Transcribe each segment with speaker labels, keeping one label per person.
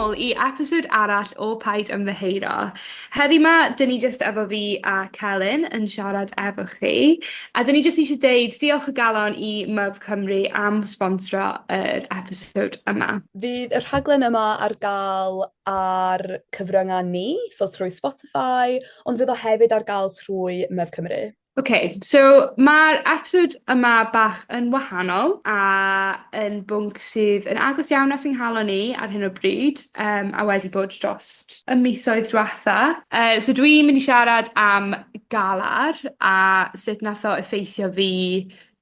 Speaker 1: nôl i episod arall o Paid Ymddiheuro. Heddi 'ma 'dyn ni jyst efo fi a Celyn yn siarad efo chi a 'dyn ni jyst isie deud diolch o galon i Myf Cymru am sbonsro yr episod yma.
Speaker 2: Fydd y rhaglen yma ar ga'l ar cyfrynga ni, so trwy Spotify, ond fydd o hefyd ar ga'l trwy Myf Cymru.
Speaker 1: Ok so ma'r episod yma bach yn wahanol a yn bwnc sydd yn agos iawn at 'yn nghalon i ar hyn o bryd yym a wedi bod drost y misoedd dwetha. Yy so dwi mynd i siarad am galar a sut nath o effeithio fi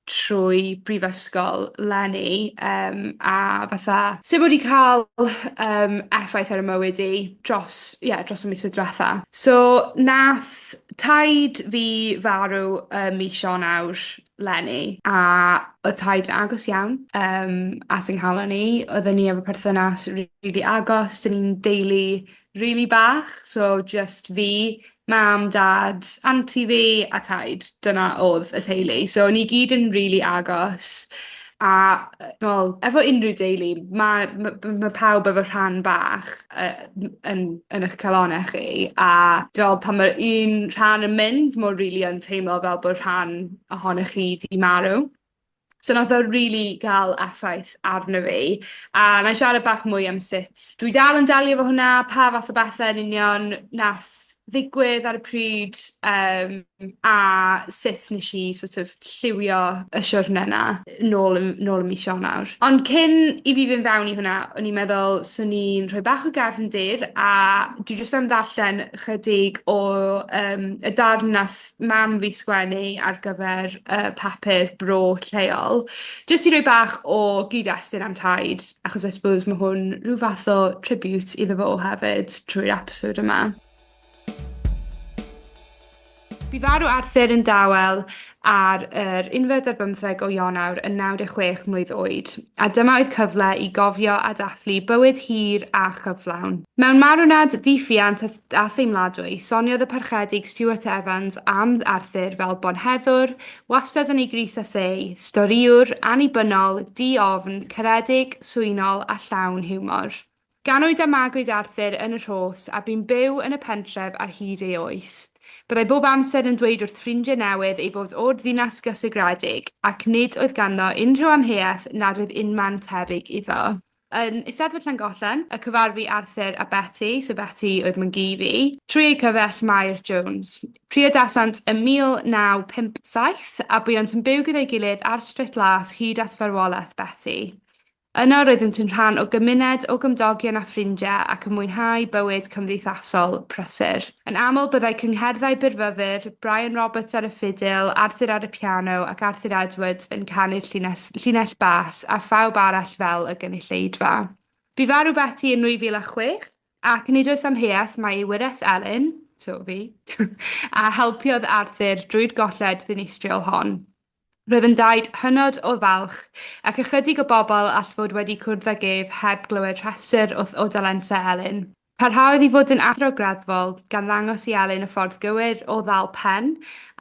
Speaker 1: trwy brifysgol leni yym a fatha sut ma' 'di ca'l yym effaith ar 'ym mywyd i dros ie dros y misoedd dwetha. So nath taid fi farw ym mis Ionawr leni a o'dd taid yn agos iawn yym at 'yng nghalon i oedden ni efo perthynas rili agos 'dyn ni'n deulu rili bach so jyst fi, mam, dad, auntie fi a taid. Dyna o'dd y teulu. So o'n ni gyd yn rili agos a yy wel efo unryw deulu ma' ma' b- ma' pawb efo rhan bach yy m- yn yn 'ych calone chi a dwi me'wl pan ma' un rhan yn mynd m'o rili yn teimlo fel bo' rhan ohonoch chi 'di marw. So nath o rili ga'l effaith arno fi a 'nai siarad bach mwy am sut dwi dal yn delio efo hwnna, pa fath o bethe yn union nath ddigwydd ar y pryd yym a sut nesh i so't of lliwio y siwrne 'na nôl yn nôl ym mis Ionawr. Ond cyn i fi fynd fewn i hwnna o'n i'n meddwl swn i'n rhoi bach o gefndir a dwi jyst am ddarllen chydig o yym y darn nath mam fi sgwennu ar gyfer y papur bro lleol jyst i roi bach o gyd-destun am taid achos I suppose ma' hwn rhyw fath o tribute iddo fo hefyd trwy'r episod yma. Bu farw Arthur yn dawel ar yr unfed ar bymtheg o Ionawr yn 96 mlwydd oed, a dyma oedd cyfle i gofio a dathlu bywyd hir a chyflawn. Mewn marwnad ddiffuant a a theimladwy, soniodd y Parchedig Stuart Evans am Arthur fel bonheddwr, wastad yn ei grys a thei, storïwr, annibynnol, di-ofn, caredig, swynol a llawn hiwmor. Ganwyd a magwyd Arthur yn y Rhos a bu'n byw yn y pentref ar hyd ei oes. Byddai bob amser yn dweud wrth ffrindiau newydd ei fod o'r ddinas gysegredig ac nid oedd ganddo unrhyw amheuaeth nad oedd unman tebyg iddo. Yn Eisteddfod Llangollen, y cyfarfu Arthur a Betty, so Betty oedd myn-gu fi, trwy eu cyfaill Mair Jones. Priodasant ym 1957 a buont yn byw gyda'i gilydd ar Stryt Las hyd at farwolaeth Betty. Yno roeddynt yn rhan o gymuned o gymdogion a ffrindiau ac yn mwynhau bywyd cymdeithasol prysur. Yn aml byddai cyngherddau byrfyfyr, Brian Roberts ar y ffidil, Arthur ar y piano ac Arthur Edwards yn canu'r llinell, llinell bas a phawb arall fel y gynulleidfa. Bu farw Beti yn 2006, ac nid oes amheuaeth mai ei wyres Elin, so fi, a helpiodd Arthur drwy'r golled ddinistriol hon. Roedd yn daid hynod o falch, ac ychydig o bobl all fod wedi cwrdd ag ef heb glywed rhestr o o dalentau Elin. Parhaodd i fod yn athro graddfol, gan ddangos i Elin y ffordd gywir o ddal pen,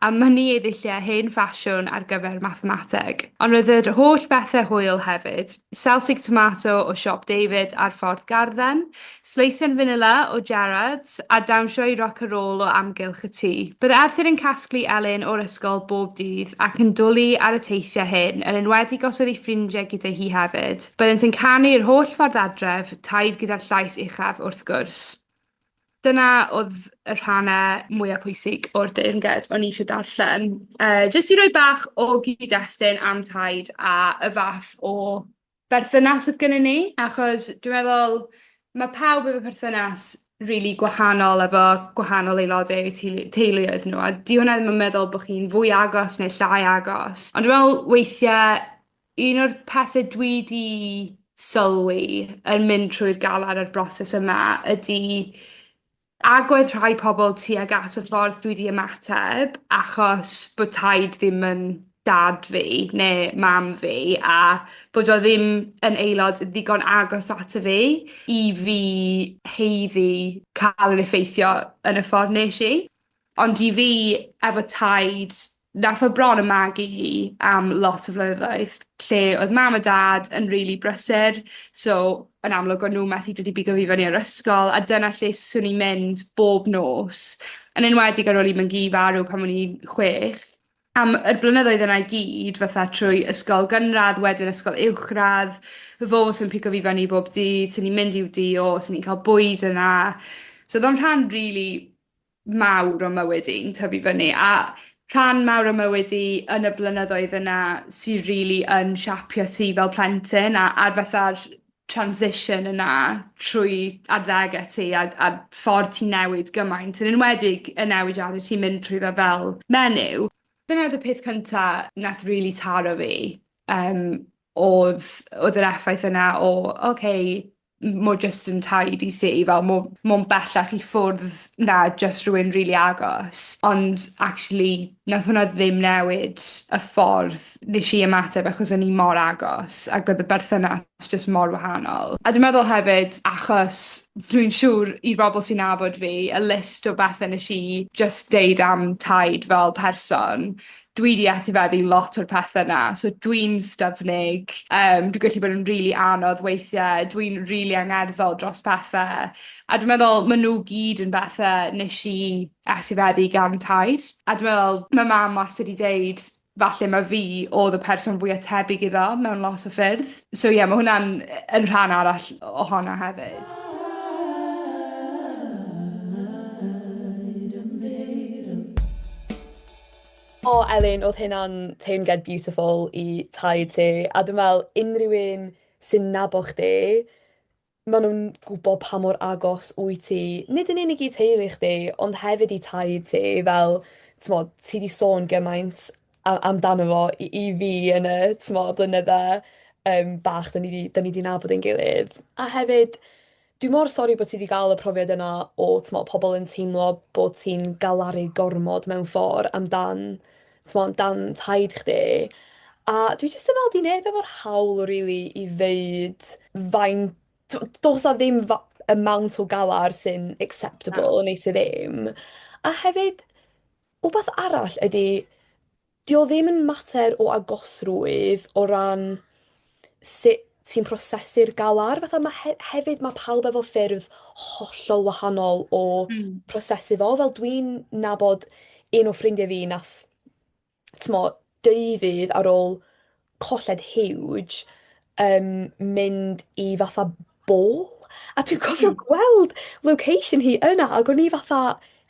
Speaker 1: a mynnu ei ddulliau hen ffasiwn ar gyfer mathemateg. Ond roedd yr holl bethau hwyl hefyd. Selsig tomato o siop David ar Ffordd Gardden, sleisen fanila o Gerrards, a dawnsio i roc a rôl o amgylch y tŷ. Byddai Arthur yn casglu Elin o'r ysgol bob dydd ac yn dwlu ar y teithiau hyn, yn enwedig os oedd ei ffrindiau gyda hi hefyd. Byddent yn canu yr holl ffordd adref, taid gyda'r llais uchaf wrth gwrs. Dyna oedd y rhannau mwyaf pwysig o'r deyrnged o'n i eisiau darllen. Yy jyst i roi bach o gyd-destun am taid a y fath o berthynas oedd gennyn ni, achos dwi'n meddwl ma' pawb efo perthynas rili gwahanol efo gwahanol aelodau o'u teulu teuluoedd nhw, a 'di hwnna ddim yn meddwl bo' chi'n fwy agos neu llai agos, ond dwi me'wl weithie Un o'r pethe dwi 'di sylwi yn mynd trwy'r galar a'r broses yma ydi agwedd rhai pobol tuag at y ffordd dwi 'di ymateb achos bod taid ddim yn dad fi ne' mam fi a bod o ddim yn aelod ddigon agos ato fi i fi haeddu ca'l 'yn effeithio yn y ffordd nesh i. Ond i fi efo taid Nath o bron â magu hi am lot o flynyddoedd lle oedd mam a dad yn rili brysur so yn amlwg o'n n'w methu dod i bigo fi fyny o'r ysgol a dyna lle swn i'n mynd bob nos yn enwedig ar ôl i mam-gu farw pan o'n i'n chwech. Am yr blynyddoedd yna i gyd fatha trwy ysgol gynradd wedyn ysgol uwchradd fo sy'n pigo fi fyny bob dydd, swn i'n mynd i'w dŷ o, swn i'n ca'l bwyd yna. So o'dd o'n rhan rili mawr o mywyd i'n tyfu fyny a rhan mawr o mywyd i yn y blynyddoedd yna sy rili yn siapio ti fel plentyn a a'r fatha'r transition yna trwy arddege ti a a ffordd ti'n newid gymaint yn enwedig y newidiade ti'n mynd trwyddo fel menyw. Dyna o'dd y peth cynta nath rili taro fi yym o'dd o'dd yr effaith yna o oce m- jyst yn taid i si fel mo- mo'n bellach i ffwrdd na jyst rhywun rili agos ond actually nath hwnna ddim newid y ffordd nesh i ymateb achos o'n i mor agos ac o'dd y berthynas jyst mor wahanol. A dwi meddwl hefyd achos dwi'n siŵr i'r bobol sy'n nabod fi y list o bethe nesh i jyst deud am taid fel person dwi 'di etifeddu lot o'r pethe 'na so dwi'n styfnig yym dwi gallu bod yn rili anodd weithie dwi'n rili angerddol dros pethe a dwi meddwl ma' n'w gyd yn bethe nesh i etifeddu gan taid a dwi meddwl ma' mam wastad 'di deud falle ma' fi o'dd y person fwya tebyg iddo mewn lot o ffyrdd. So ie ma' hwnna'n yy yn rhan arall ohono hefyd.
Speaker 2: O Elin o'dd hynna'n teyrnged beautiful i taid ti a dwi me'wl unryw un sy'n nabo chdi ma' nw'n gwbo pa mor agos wyt ti nid yn unig i teulu chdi ond hefyd i taid ti fel t'mod ti 'di sôn gymaint a- amdano fo i i fi yn y t'mo' blynydde yym bach 'dyn ni 'di 'dyn ni 'di nabod ein gilydd. A hefyd Dwi mor sori bo' ti 'di ga'l y profiad yna o t'mo' pobol yn teimlo bod ti'n galaru gormod mewn ffor amdan t'mo' amdan taid chdi. A dwi jyst yn me'wl 'di neb efo'r hawl rili i ddeud faint t'o' do's 'a ddim fa- amount o galar sy'n acceptable neu sy ddim. A hefyd wbath arall ydi 'Di o ddim yn mater o agosrwydd o ran sut ti'n prosesu'r galar fatha ma' he- hefyd ma' pawb efo ffyrdd hollol wahanol o... Hmm. ...prosesu fo fel dwi'n nabod un o ffrindie fi nath t'mo' deuddydd ar ôl colled huge yym mynd i fatha ball a dwi'n cofio hmm. gweld location hi yna ag o'n i fatha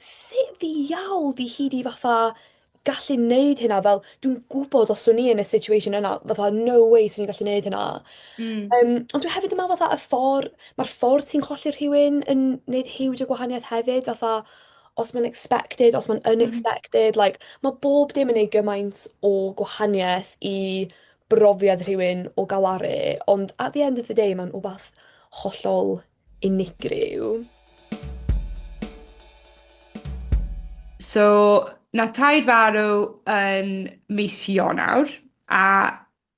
Speaker 2: sut ddiawl 'di hi 'di fatha gallu neud hynna fel dwi'n gwbod os o'n i yn y situation yna fatha no way swn i'n gallu neud hynna. Hmm. Yym ond dwi hefyd yn me'wl fatha y ffor ma'r ffordd ti'n colli rhywun yn neud huge o gwahaniaeth hefyd fatha os ma'n expected os ma'n unexpected like ma' bob dim yn neud gymaint o gwahanieth i brofiad rhywun o galaru ond at the end of the day ma'n wbath hollol unigryw.
Speaker 1: So nath taid farw yn mis Ionawr a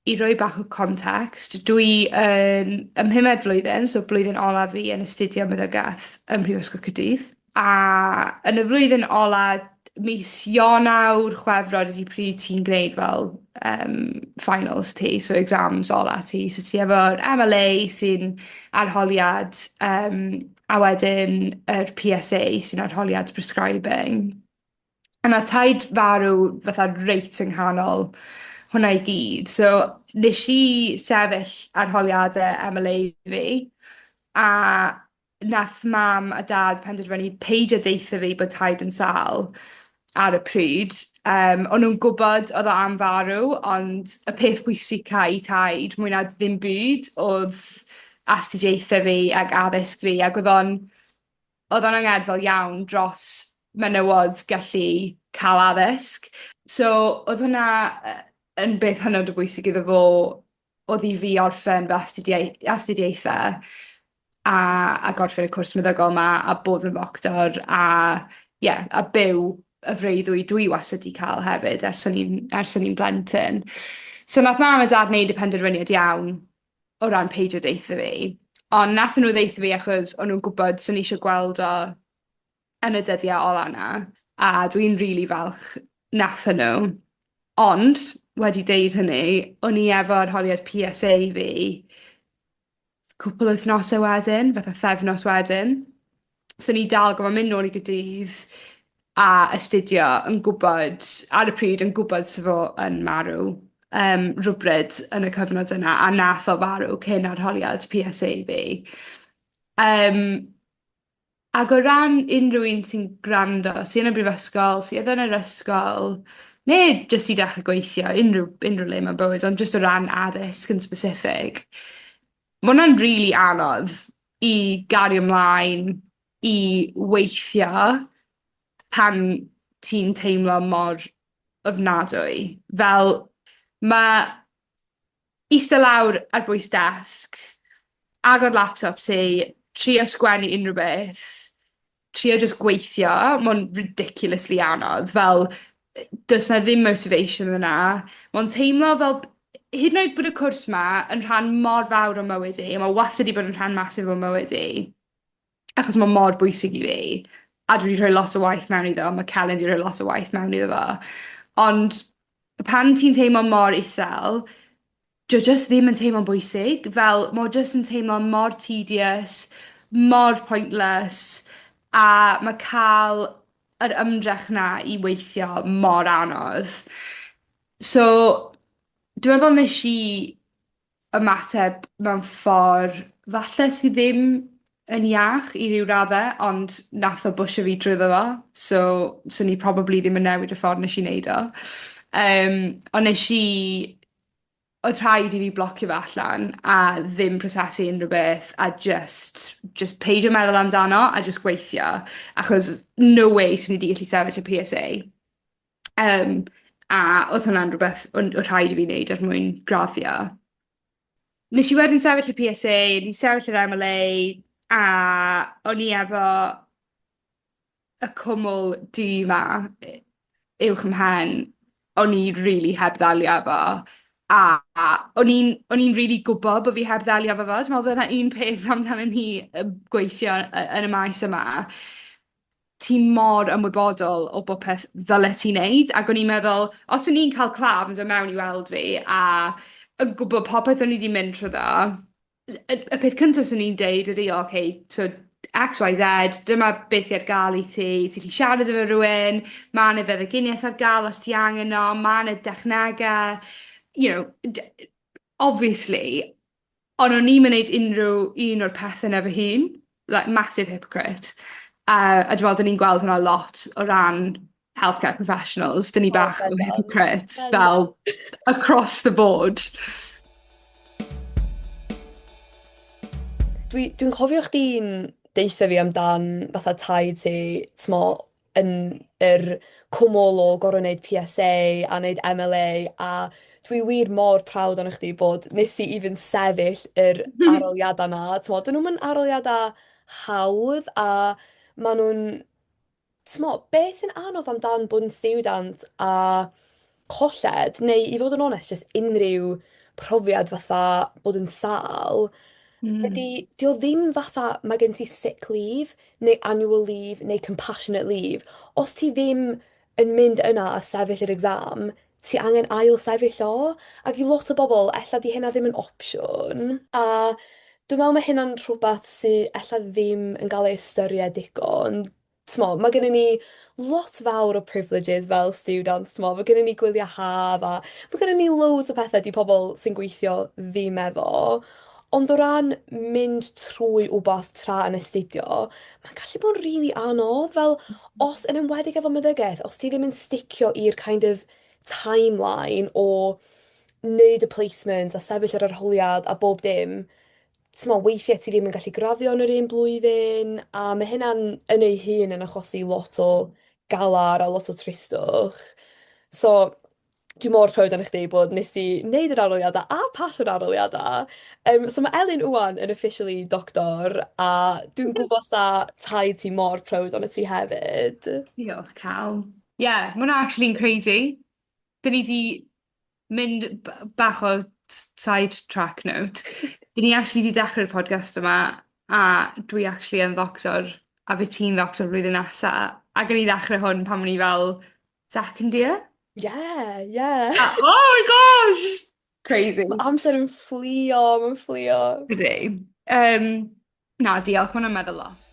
Speaker 1: i roi bach o context dwi yn ym mhumed flwyddyn so blwyddyn ola fi yn astudio meddygaeth ym Mhrifysgol Caerdydd a yn y flwyddyn ola mis Ionawr, Chwefror ydi pryd ti'n gwneud fel yym finals ti so exams ola ti so ti efo'r MLA sy'n arholiad yym a wedyn yr PSA sy'n arholiad prescribing. A nath taid farw fatha reit yng nghanol hwnna i gyd so nesh i sefyll arholiade MLA fi a nath mam a dad penderfynu peidio deutho fi bod taid yn sâl ar y pryd yym o'n nw'n gwbod o'dd o am farw ond y peth pwysica i taid mwy na ddim byd o'dd astudiaethe fi ag addysg fi ag o'dd o'n o'dd o'n angerddol iawn dros menywod gallu ca'l addysg. So o'dd hwnna yy yn beth hynod o bwysig iddo fo o'dd i fi orffen fy astudiau- astudiaethe a a gorffen y cwrs meddygol 'ma a bod yn ddoctor a ie a byw y freuddwyd dwi wastad 'di ca'l hefyd ers o'n i'n ers o'n i'n blentyn. So nath mam a dad neud y penderfyniad iawn o ran peidio deutho fi on' nathon n'w ddeutho fi achos o'n nw'n gwbod swn i isio gweld o yn y dyddiau ola 'na a dwi'n rili falch nathon n'w. Ond, wedi deud hynny, o'n i efo arholiad PSA fi cwpwl o wythnose wedyn, fatha pythefnos wedyn. So o'n i dal gorfod mynd nôl i Gaerdydd a astudio yn gwbod ar y pryd yn gwbod sa fo yn marw yym rywbryd yn y cyfnod yna a nath o farw cyn arholiad PSA fi. Yym Ac o ran unrhyw un sy'n gwrando, sy yn y brifysgol, sydd yn yr ysgol, neu jyst i dechrau gweithio, unrhyw unrhyw le mewn bywyd, ond jyst o ran addysg yn specific, ma' wnna'n rili anodd i gario mlaen i weithio pan ti'n teimlo mor ofnadwy. Fel ma' iste lawr ar bwys desg, agor laptop ti, trio sgwennu unryw beth, trio jyst gweithio, ma'n ridiculously anodd fel yy does 'na ddim motivation yna. Ma'n teimlo fel b- hyd yn oed bod y cwrs 'ma yn rhan mor fawr o'm mywyd i, a ma' wastad 'di bod yn rhan massive o'm mywyd i achos ma' mor bwysig i fi a dwi 'di rhoi lot o waith mewn iddo, ma' Celyn 'di rhoi lot o waith mewn iddo fo ond pan ti'n teimlo mor isel, 'di o jyst ddim yn teimlo'n bwysig, fel ma' o jyst yn teimlo mor tedious, mor pointless a ma' ca'l yr ymdrech 'na i weithio mor anodd. So dwi meddwl nesh i ymateb mewn ffor falle sy ddim yn iach i ryw radde ond nath o bwshio fi drwyddo fo so swn i probably ddim yn newid y ffordd nesh i neud o. Yym on' nesh i o'dd rhaid i fi blocio fe allan a ddim prosesu unryw beth a jyst jyst peidio meddwl amdano a jyst gweithio achos no way swn i 'di gallu sefyll y Pee Ess Ay. Yym a o'dd hwnna'n rwbeth o'n o' rhaid i fi neud er mwyn graddio. Nesh i wedyn sefyll y Pee Ess Ay, o'n i'n sefyll yr Em El Ay a o'n i efo y cwmwl du 'ma uwch 'ym mhen o'n i rili heb ddelio efo a o'n i'n o'n i'n rili gwbo bo' fi heb ddelio efo fo dwi me'wl dyna un peth amdanon ni yy gweithio yn y maes yma ti mor ymwybodol o bopeth ddylet ti neud ac o'n i'n meddwl os o'n i'n ca'l claf yn dod mewn i weld fi a yn gwbo popeth o'n i 'di mynd trwyddo y y peth cynta swn i'n deud ydi oce so X Y Z dyma beth sy ar ga'l i ti, ti 'llu siarad efo rywun, ma' 'na feddyginieth ar ga'l os ti angen o, ma' 'na dechnege you know obviously On' o'n i'm yn neud unryw un o'r pethe 'na fy hun. Like massive hypocrite. A a dwi me'wl 'dyn ni'n gweld hwnna lot o ran healthcare professionals 'dyn ni bach o hypocrites fel across the board.
Speaker 2: Dwi dwi'n cofio chdi'n deutha fi amdan fatha taid ti t'mo' yn yr cwmwl o gor'o' neud Pee Ess Ay a neud Em El Ay a dwi wir mor proud onoch chdi bod nes ti even sefyll yr aroliada 'na t'mod 'dyn nw'm yn aroliada hawdd a ma' nw'n t'mo' be' sy'n anodd amdan bod yn stiwdant a colled neu i fod yn onest jyst unryw profiad fatha bod yn sâl... Hmm. ...ydi 'di o ddim fatha ma' gen ti sick leave neu annual leave neu compassionate leave. Os ti ddim yn mynd yna a sefyll yr exam, ti angen ail sefyll o. Ac i lot o bobl, ella 'di hynna ddim yn opsiwn. A dwi'n meddwl ma' hynna'n rhywbeth sy ella ddim yn gael ei ystyried digon. T'mo' ma' gennyn ni lot fawr o privileges fel stiwdants t'mo' ma' gennyn ni gwylia haf a ma' gennyn ni loads o pethe 'di pobol sy'n gweithio ddim efo. Ond o ran mynd trwy wbath tra yn astudio ma'n gallu bod yn rili anodd fel os yn enwedig efo meddygeth os ti ddim yn sticio i'r kind of timeline o neud y placement a sefyll yr arholiad a bob dim t'mo' weithie ti ddim yn gallu graddio yn yr un blwyddyn a ma' hynna'n yn ei hun yn achosi lot o galar a lot o tristwch. So dwi mor proud arno chdi bod nes di neud yr arholiada a pasio'r arholiada. Yym so ma' Elin ŵan yn officially doctor a dwi'n gwbo sa taid ti mor proud onot ti hefyd.
Speaker 1: Diolch Cal. Ie ma' wnna actually'n crazy. 'Dyn ni 'di mynd bach o side track note. 'Dyn ni actually 'di dechrau'r podcast yma a dwi actually yn ddoctor a fy' ti'n ddoctor flwyddyn nesa ac o'n i ddechre hwn pan o'n i fel second year.
Speaker 2: Ie ie.
Speaker 1: A oh my gosh! Crazy.
Speaker 2: Ma' amser yn fflio ma'n fflio.
Speaker 1: Ydi. Yym na diolch ma' wnna'n meddwl lot.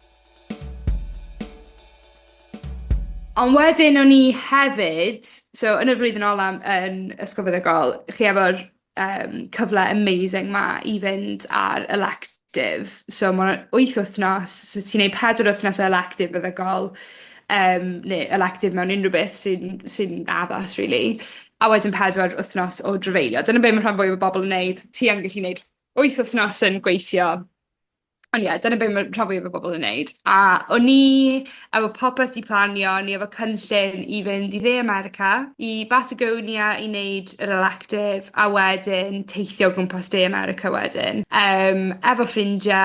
Speaker 1: On' wedyn o'n i hefyd so yn y flwyddyn ola yn ysgol feddygol chi efo'r yym cyfle amazing 'ma i fynd ar elective so ma' wyth wythnos so ti'n neud pedwar wythnos o elective feddygol yym ne' elective mewn unryw beth sy'n sy'n addas rili a wedyn pedwar wythnos o drafeilio. Dyna be' ma' rhan fwyaf o bobol yn neud. Ti yn gallu neud wyth wythnos yn gweithio On' ie dyna be' ma' rhan fwyaf o bobol yn neud. A o'n i efo popeth 'di planio o'n i efo cynllun i fynd i dde America i Batagonia i neud yr elective a wedyn teithio o gwmpas De America wedyn. Yym efo ffrindie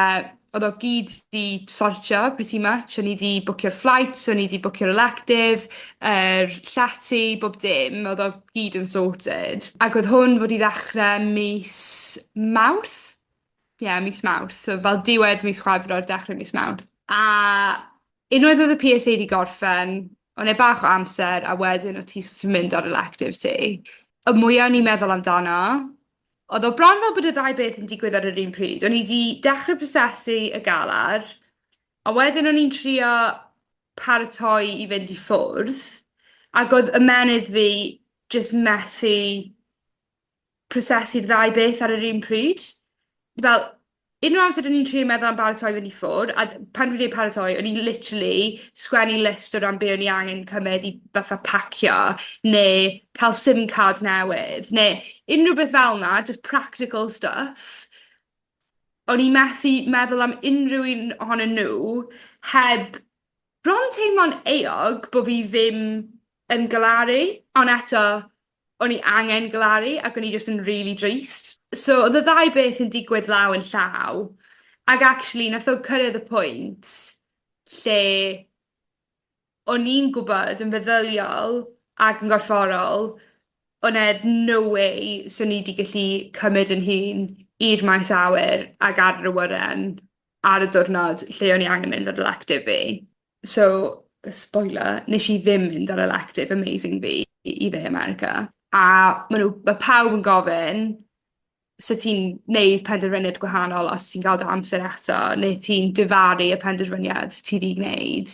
Speaker 1: o'dd o gyd 'di sortio pretty much o'n i 'di bwcio'r flights o'n i 'di bwcio'r elective yr llety bob dim o'dd o gyd yn sorted. Ac o'dd hwn fod i ddechre mis Mawrth. Ie mis Mawrth so fel diwedd mis Chwefror dechre mis Mawrth. A unwaith o'dd y Pee Ess Ay 'di gorffen o'n e bach o amser a wedyn o' ti so't of mynd ar elective ti. Y mwya o'n i'n meddwl amdano o'dd o bron fel bod y ddau beth yn digwydd ar yr un pryd. O'n i 'di dechre prosesu y galar a wedyn o'n i'n trio paratoi i fynd i ffwrdd ag o'dd ymennydd fi jyst methu prosesu'r ddau beth ar yr un pryd. Fel unryw amser o'n i'n trio meddwl am baratoi fynd i ffwr' a d- pan dwi'n deud paratoi o'n i literally sgwennu list o ran be' o'n i angen cymryd i fatha pacio ne' ca'l sim card newydd ne' unryw beth fel 'na just practical stuff. O'n i methu meddwl am unryw un ohonyn n'w heb bron teimlo'n euog bo' fi ddim yn galaru on' eto o'n i angen galaru ac o'n i jyst yn rili drist. So o'dd y ddau beth yn digwydd law yn llaw ag actually nath o cyrredd y pwynt lle o'n i'n gwbod yn feddyliol ac yn gorfforol o' 'ne no way swn i 'di gallu cymryd 'yn hun i'r maes awyr ag ar yr awyren ar y diwrnod lle o'n i angen mynd ar elective fi. So spoiler nesh i ddim mynd ar elective amazing fi i dde America. A ma' n'w ma' pawb yn gofyn sa ti'n neud penderfyniad gwahanol os ti'n ga'l dy amser eto neu ti'n difaru y penderfyniad ti 'di gneud.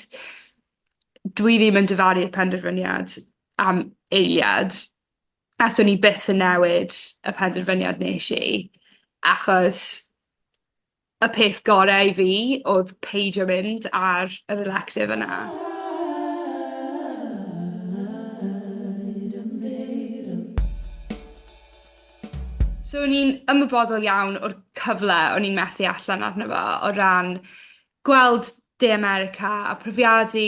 Speaker 1: Dwi ddim yn difaru'r penderfyniad am eiliad. A swn i byth yn newid y penderfyniad nesh i achos y peth gore i fi o'dd peidio mynd ar yr elective yna. So o'n i'n ymwybodol iawn o'r cyfle o'n i'n methu allan arno fo o ran gweld De America a profiadu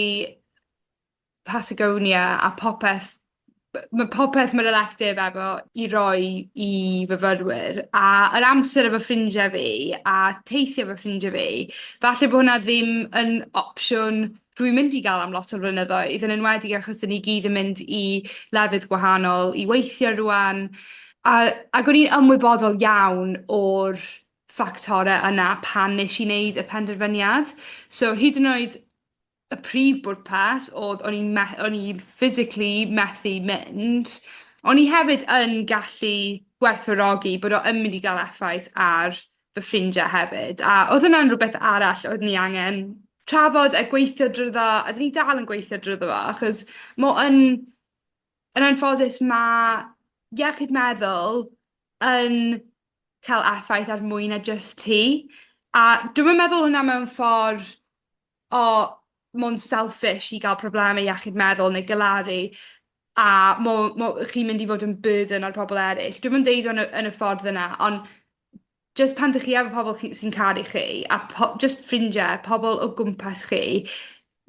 Speaker 1: Patagonia a popeth by- ma' popeth ma'r elective efo i roi i fyfyrwyr a yr amser efo ffrindie fi a teithio efo ffrindie fi falle bo' hwnna ddim yn opsiwn dwi'n mynd i ga'l am lot o flynyddoedd yn enwedig achos 'dyn ni gyd yn mynd i lefydd gwahanol i weithio rŵan a ag o'n i'n ymwybodol iawn o'r ffactore yna pan nesh i neud y penderfyniad. So hyd yn oed y prif bwrpas o'dd o'n i'n me- o'n i physically methu mynd o'n i hefyd yn gallu gwerthfawrogi bod o yn mynd i ga'l effaith ar fy ffrindie hefyd a o'dd hwnna'n rwbeth arall oeddwn i angen trafod a gweithio drwyddo a 'dyn ni dal yn gweithio drwyddo fo achos ma' o yn yn anffodus ma' iechyd meddwl yn ca'l effaith ar mwy na jyst ti a dwi'm yn meddwl hwnna mewn ffor o mo'n selfish i ga'l probleme iechyd meddwl neu galaru a mo- mo- chi'n mynd i fod yn burden ar pobol eryll. Dwi'm yn deud o yn y yn y ffordd yna on' jyst pan 'dych chi efo pobol chi sy'n caru chi a po- jyst ffrindie, pobol o gwmpas chi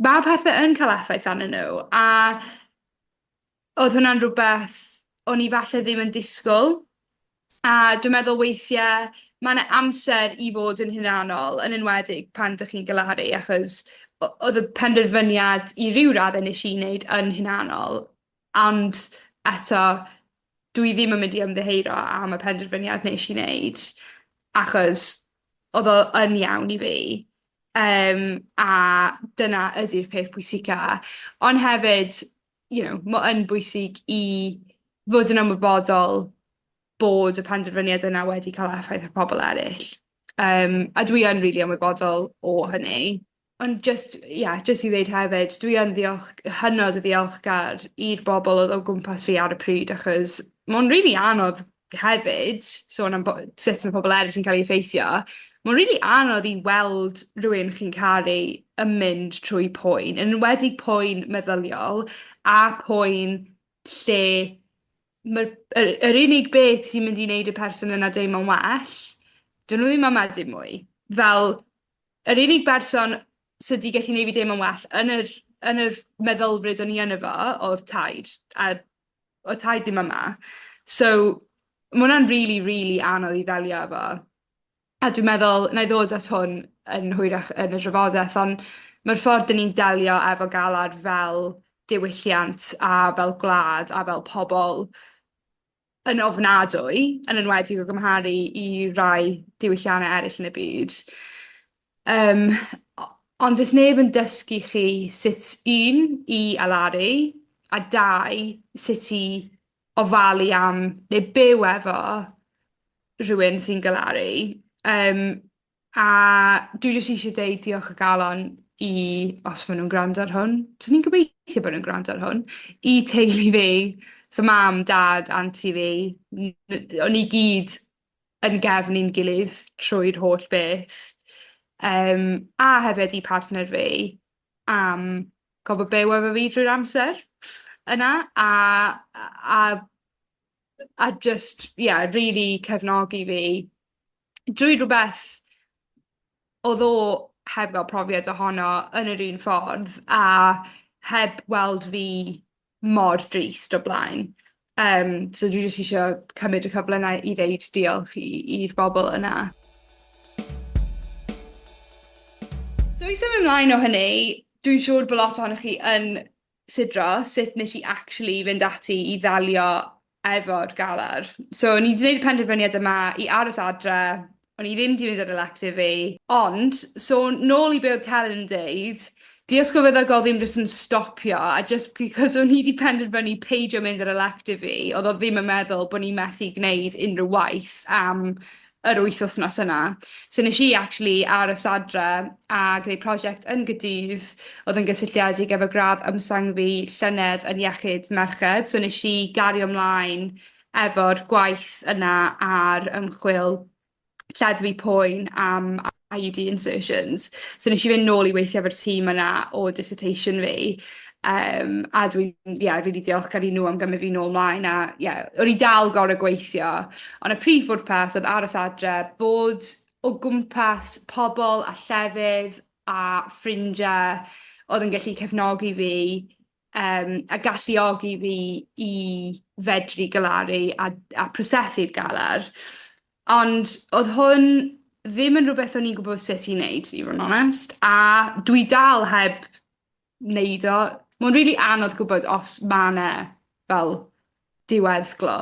Speaker 1: ma' pethe yn ca'l effaith arnyn n'w a O'dd hwnna'n rwbeth o'n i falle ddim yn disgwl a dwi'n meddwl weithie ma' 'na amser i fod yn hunanol yn enwedig pan 'dych chi'n galaru achos o- o'dd y penderfyniad i ryw radde nesh i neud yn hunanol ond eto dwi ddim yn mynd i ymddiheuro am y penderfyniad nesh i neud achos o'dd o yn iawn i fi. Yym a dyna ydi'r peth pwysica. On' hefyd you know ma' yn bwysig i fod yn ymwybodol bod y penderfyniad yna wedi ca'l effaith ar pobol eryll. Yym a dwi yn rili ymwybodol o hynny. Ond jyst ie jyst i ddeud hefyd dwi yn ddiolch- hynod o ddiolchgar i'r bobol o'dd o gwmpas fi ar y pryd achos ma' o'n rili anodd hefyd sôn am bo- sut ma' pobol eryll yn ca'l 'u effeithio ma'n rili anodd i weld rywun chi'n caru yn mynd trwy poen yn enwedig poen meddyliol a poen lle ma'r yr yr unig beth sy'n mynd i neud y person yna deimlo'n well, 'dyn n'w ddim yma dim mwy. Fel yr unig berson sy 'di gallu neud fi deimlo'n well yn yr yn yr meddylfryd o'n i yno fo o'dd taid a o'dd taid ddim yma. So ma' wnna'n rili rili anodd i ddelio efo. A dwi'n meddwl 'nai ddod at hwn yn hwyrach yn y drafodeth on' ma'r ffordd 'dyn ni'n delio efo galar fel diwylliant a fel gwlad a fel pobol yn ofnadwy, yn enwedig o gymharu i rai diwyllianne eryll yn y byd. Yym o- ond does neb yn dysgu chi sut un, i alaru, a dau, sut i ofalu am neu byw efo rhywun sy'n galaru. Yym a dwi jyst isie deud diolch o galon i os ma' nw'n gwrando ar hwn, swn i'n gobeithio bo' nw'n gwrando ar hwn, i teulu fi, so mam, dad, auntie fi, n- n- o'n ni gyd yn gefn i'n gilydd trwy'r holl beth. Yym a hefyd i partner fi am gorfod byw efo fi drwy'r amser yna a a a jyst ie rili cefnogi fi drwy rwbeth o'dd o heb ga'l profiad ohono yn yr un ffordd a heb weld fi mor drist o'r blaen. Yym so dwi jyst isio cymryd y cyfle 'na i ddeud diolch i i'r bobol yna. So i symud mlaen o hynny, dwi'n siŵr bo' lot ohonoch chi yn sidro sut nes i actually fynd ati i ddelio efo'r galar. So o'n i 'di neud y penderfyniad yma i aros adre, o'n i ddim 'di mynd ar elective fi, ond so nôl i be' o'dd Celyn yn deud, 'di ysgol feddygol ddim jyst yn stopio a just because o'n i 'di penderfynu peidio mynd ar elective fi o'dd o ddim yn meddwl bo' ni methu gneud unryw waith am yr wyth wythnos yna. So nes i actually aros adre a gwneud prosiect yn Gaerdydd oedd yn gysylltiedig efo gradd ymsang fi llynedd yn iechyd merched. So nes i gario ymlaen efo'r gwaith yna a'r ymchwil lleddfu poen am IUD insertions. So nes i fynd nôl i weithio efo'r tîm yna o dissertation fi. Yym a dwi'n ie rili diolchgar i n'w am gymryd fi nôl mlaen a ie o'n i dal gor'o' gweithio on' y prif bwrpas o'dd aros adre, bod o gwmpas pobol a llefydd a ffrindie o'dd yn gallu cefnogi fi yym a galluogi fi i fedru galaru a a prosesu'r galar. Ond o'dd hwn ddim yn rwbeth o'n i'n gwbod sut i neud i fo' yn onest a dwi dal heb neud o. Ma'n rili anodd gwbod os ma' 'na fel diweddglo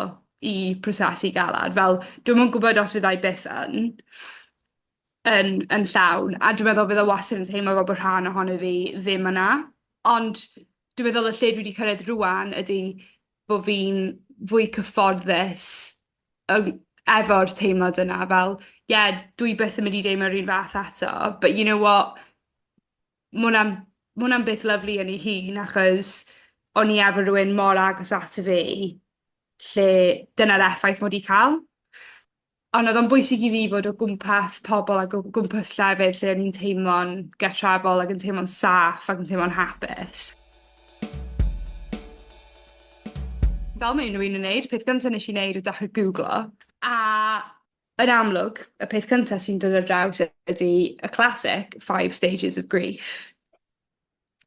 Speaker 1: i prosesu galar fel dwi'm yn gwbod os fyddai byth yn yn yn llawn a dwi meddwl bydd o wastad yn teimlo fel bo' rhan ohono fi ddim yna. Ond dwi meddwl y lle dwi 'di cyrredd rŵan ydi bo' fi'n fwy cyfforddus yng- efo'r teimlad yna fel ie dwi byth yn mynd i deimlo'r un fath ato but you know what? Ma' wnna'n ma' wnna'n beth lyfli yn ei hun achos o'n i efo rywun mor agos ato fi lle dyna'r effaith ma' 'di ca'l. Ond o'dd o'n bwysig i fi fod o gwmpas pobol ag o gwmpas llefydd lle o'n i'n teimlo'n gartrefol ag yn teimlo'n saff ac yn teimlo'n hapus. Fel ma' unryw un yn neud, peth gynta nesh i neud o'dd dechre gwglo a Yn amlwg, y peth cynta sy'n dod ar draws ydi y classic five stages of grief.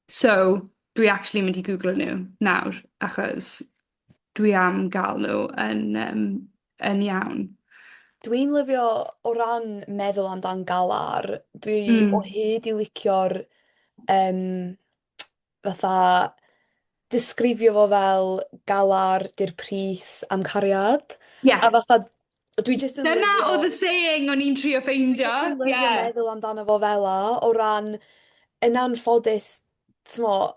Speaker 1: So, dwi actually mynd i gwglo n'w nawr achos dwi am ga'l n'w yn yym yn iawn.
Speaker 2: Dwi'n lyfio o ran meddwl amdan galar, dwi... Hmm. ...o hyd i licio'r yym fatha disgrifio fo fel galar 'di'r pris am cariad.
Speaker 1: Ie.
Speaker 2: A fatha dwi jyst yn
Speaker 1: Dyna
Speaker 2: lyfio...
Speaker 1: o'dd y saying o'n i'n trio ffeindio.
Speaker 2: Dwi jyst yn lyfio
Speaker 1: Ie.
Speaker 2: meddwl amdano fo fel 'a o ran yn anffodus t'mo'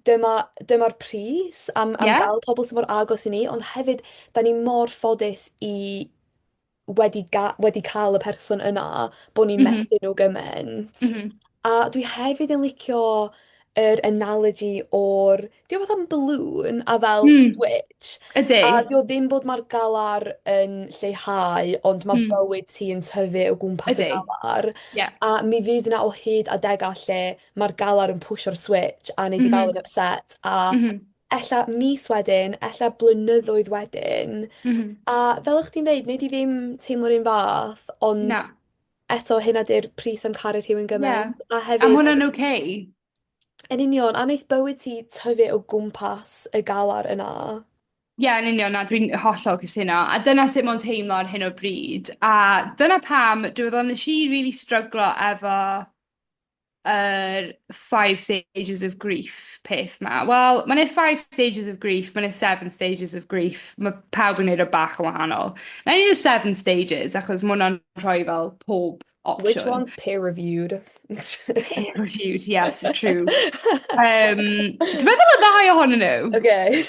Speaker 2: dyma dyma'r pris am am...
Speaker 1: Ie.
Speaker 2: ...ga'l pobol sy mor agos i ni ond hefyd 'dan ni mor ffodus i wedi ga- wedi ca'l y person yna bo' ni'n methu nhw gyment. A dwi hefyd yn licio yr analogy o'r 'di o fatha'n balloon a fel switch.
Speaker 1: Ydi.
Speaker 2: A 'di o ddim bod ma'r galar yn lleihau ond ma' bywyd ti yn tyfu o gwmpas y galar.
Speaker 1: Ie.
Speaker 2: A mi fydd 'na o hyd adega lle ma'r galar yn pwshio'r switch a nei di ga'l yn ypset a ella mis wedyn, ella blynyddoedd wedyn. A fel o' chdi'n ddeud nei di ddim teimlo'r un fath ond...
Speaker 1: Na.
Speaker 2: ...eto hynna 'di'r pris am caru rhywun gyment.
Speaker 1: Ie.
Speaker 2: A
Speaker 1: A
Speaker 2: hefyd...
Speaker 1: ma' wnna'n oce.
Speaker 2: Yn union a neith bywyd ti tyfu o gwmpas y galar yna.
Speaker 1: Ie yn union na dwi'n hollol cytuno a dyna sut ma'n teimlo ar hyn o bryd a dyna pam dwi meddwl nesh i rili stryglo efo yr five stages of grief peth 'ma. Wel ma' 'ne five stages of grief ma' 'ne seven stages of grief ma' pawb yn neud o bach yn wahanol. Nawn ni neud seven stages achos ma' wnna'n rhoi fel pob opsiwn.
Speaker 2: Which one's peer reviewed?
Speaker 1: Peer reviewed yes true. Yym dwi meddwl y ddau ohonyn n'w.
Speaker 2: Okay.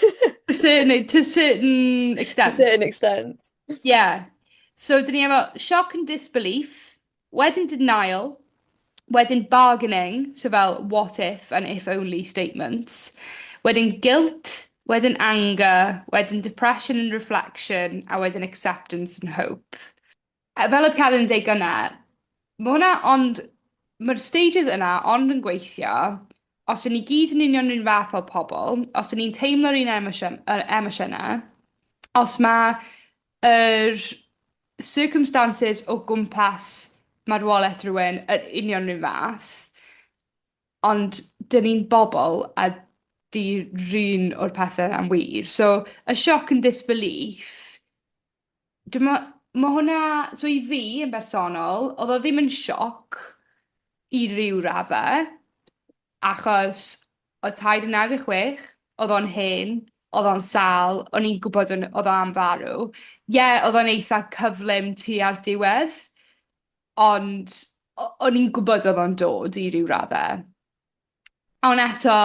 Speaker 1: To certain to certain extent.
Speaker 2: To certain extent.
Speaker 1: Yeah. So 'dyn ni efo shock and disbelief, wedyn denial, wedyn bargaining, so fel what if and if only statements, wedyn guilt, wedyn anger, wedyn depression and reflection, a wedyn acceptance and hope. A fel oedd Karen yn deud gynne, ma' hwnna ond ma'r stages yna ond yn gweithio os 'yn ni gyd yn union 'r un fath fel pobol, os 'dyn ni'n teimlo'r un emosiwn- yy emosiyne, os ma' yr circumstances o gwmpas marwolaeth rhywun yr union 'r un fath, ond 'dyn ni'n bobol a 'di 'run o'r pethe 'na'n wir. So y shock and disbelief Dwi me'wl ma' hwnna so i fi yn bersonol o'dd o ddim yn sioc i ryw radde achos o'dd taid yn 96, o'dd o'n hen, o'dd o'n sâl, o'n i'n gwbod yn o'dd o am farw. Ie o'dd o'n eitha cyflym tua'r diwedd ond o- o'n i'n gwbod o'dd o'n dod i ryw radde. On' eto